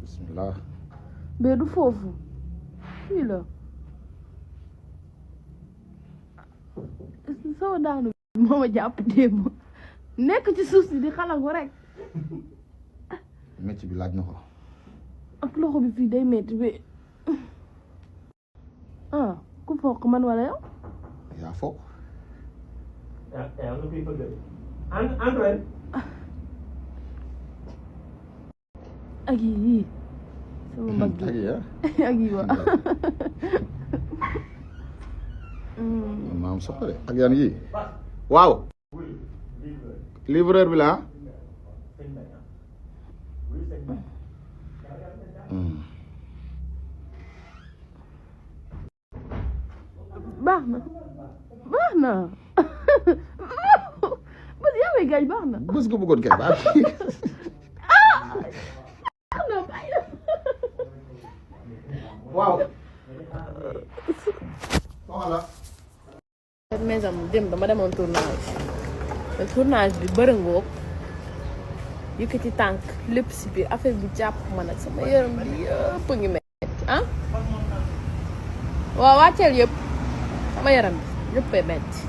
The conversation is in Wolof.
bismillah. mais du foofu fii la soo daanu moo ma jàpp démb nekk ci suuf si di xalangu rek métti bi laaj na ko. ak loxo bi fii day métti bi ku foog man wala yow yaa foog. ak yii sama mbagg ak yi ak yii waa maam soxla de ak yan yii waaw livreur bi la baax na bés yaa may gaañ baax na bés nga bëggoon kay baax na bàyyi la waaw soxla maison dem dama demoon tournage te tournage bi bërëngoo yëkkati tànk lépp si biir affaire bi jàpp ma nag sama yaram bi yëpp ngi metti waaw wàcceel yëpp sama yaram bi yëpp metti